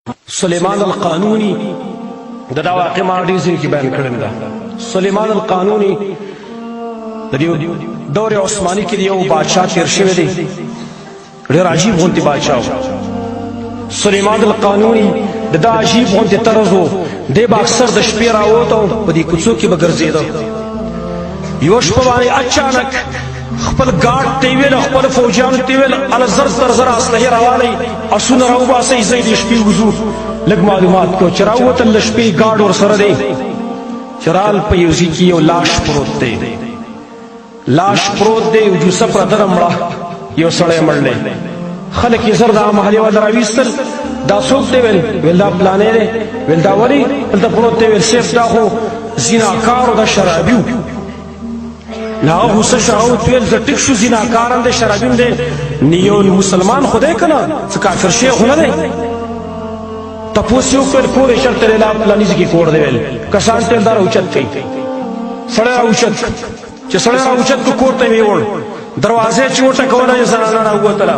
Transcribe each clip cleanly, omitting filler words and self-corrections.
سلیمان القانوني د دا واقع ما ډېر ځای کې بیان کړم ده. سلیمان القانوني د دې دور عثماني کې یو بادشاہ تیر شوی دی، ډېر عجیب غونتی بادشاہ و. سلیمان القانوني د دا عجیب غونتی طرز و، دی به اکثر د شپې راووت او په دې کوڅو کې به ګرځېده. یوه شپه باندې اچانک خپل ګارډ ته ویل، خپل فوجیانو ته ویل، ال زر تر زر اسلحه راوالئ، اسونه راوباسئ، زه د شپې وځو لږ معلومات کو. چې راووتل د شپې، ګارډ ورسره دی، چې رال په یو ځای کې یو لاش پروت دی، لاش پروت دی، یو جوسه پرته ده مړه، یو سړی مړ دی. خلک یې زر د محلې والا راویستل، دا څوک دی؟ ویل ویل دا پلانی دی. ویل دا ولې دلته پروت دی؟ ویل صاحب دا خو زیناکار او دا شرابي و. نو هغه غوسه شو، هغه ورته ویل زه ټیک شو، زیناکار هم دی، شرابي هم دی، نو یو مسلمان خو دی که نه، څه کافر شی خو نه دی. تپوس یې وکړ کور یې چېرته دی؟ لا فلاني ځای کې کور دی. ویل کسان ته دا راوچت کړئ. سړی راوچت، چې سړی راوچت کړ، کور ته یې ویوړ. دروازه چې وټکوله، یو زنانه راووتله.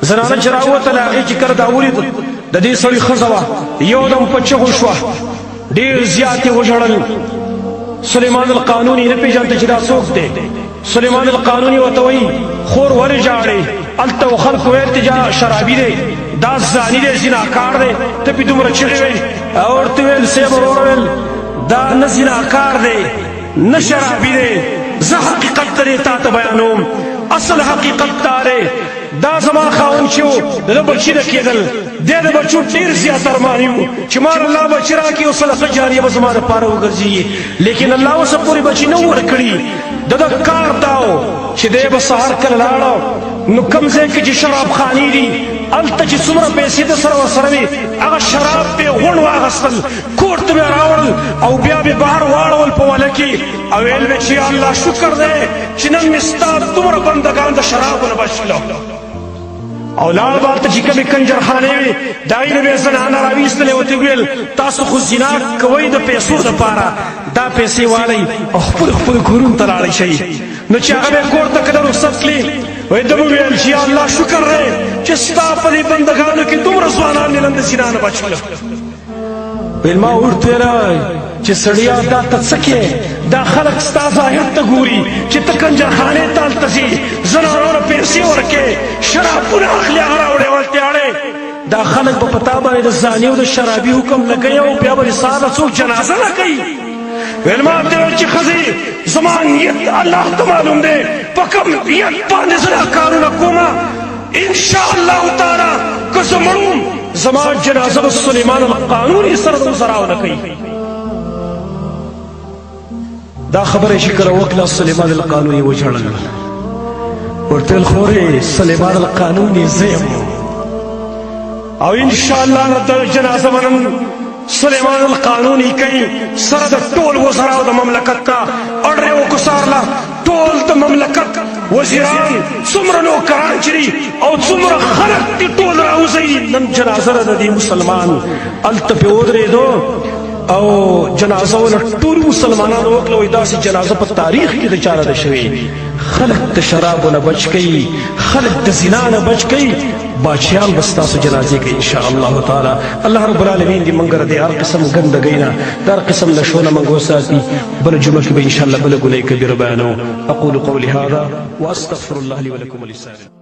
زنانه چې راووتله، هغې چې کله دا ولید د دې سړي ښځه وه، یو دم په چغو شوه، ډېر زیات یې وژړل. سلیمان القانوني نه پېژنده چې دا څوک دی. سلیمان القانوني ورته وایي خور ولې ژاړې؟ هلته خلکو ویل چې شرابي دی، دا زانی دی، زناکار دی، ته پې دومره چغې وې. او ورته ویل صاحب ورور، ویل دا نه زناکار دی نه شرابي دی، زه حقیقت درې تا ته بیانوم. اصل حقیقت دا دی، دا زما خاوند چې و، د ده بچي نه کېدل، دی د بچو ډېر زیات ارماني و چې ما الله بچي راکړي او صدقه جاریه به زما دپاره وګرځېږي، لیکن الله اوسه پورې بچي نه ورکړي. د ده کار دا و چې دی به سهار کله لاړه، نو کوم ځای کې چې شرابخانې دي، هلته چې څومره پیسې د سره ورسره وي، هغه شراب به یې غونډ واخیستل، کور ته به یې راوړل او بیا به بهر واړول په وله کې، او ویل به چې یا الله شکر دی چې نن مې ستا دومره بندګان د شرابو نه بچ کړل. او لاړ به هلته چې کومې کنجرخانې وې، د هغې نه به یې زنانه راویستلې، ورته ویل تاسو خو زنا کوئ د پیسو دپاره، دا پیسې والئ او خپلو خپلو کورونو ته لاړئ شئ. نو چې هغه به کور ته کله رخصت کړي، وایي ده به ویل چې یا الله شکر دی چې ستا په دې بندګانو کې دومره ځوانان مې نن د زنا نه بچ کړل. ویل ما ورته ویل چې سړیا دا ته څه کې، دا خلک ستا ظاهر ته ګوري چې ته کنجرخانې ته هلته ځې، زنانو له پیسې ورکې، شرابونه اخلي، هغه راوړې ورته اړې، دا خلک به په تا باندې د زاني او د شرابي حکم لګوي او بیا به دې ستا له څوک جنازه نه کوي. ویل ما ورته ویل چې ښځې زما نیت الله ته معلوم دی، په کوم نیت باندې زه دا کارونه کوم، ان شاء الله تعالی که زه مړ وم، زما جنازه به سلیمان القانوني سره د وزراو نه کوي. دا خبره چې کله وکړه، سلیمان القانوني وژړل، ورته ویل خورې سلیمان القانوني زه یم او ان شاء الله د جنازه به نن سلیمان القانوني کوي سره د ټول وزراو د مملکت ته. اړې وکسارله ټول د مملکت وزیران، څومره نوکران چې دي او څومره خلک دي، ټول راوځئ، نن جنازه ده د دې مسلمان. هلته پرې ودرېدو او جنازه وله ټولو مسلمانانو وکړه. وایي داسې جنازه په تاریخ کې د چا نه ده شوې. خلک د شرابو نه بچ کوي، خلک د زنا نه بچ کوي، باچیان به ستاسو جنازې کوي ان شاء الله تعالی. الله رب العالمین دې موږ د هر قسم ګندګۍ نه، د هر قسم نشو نه موږ وساتي. بل جمعه کې به ان شاء الله بل ګناه کبیره بیانو. اقول قولي هذا واستغفر الله لي ولكم ولسائر.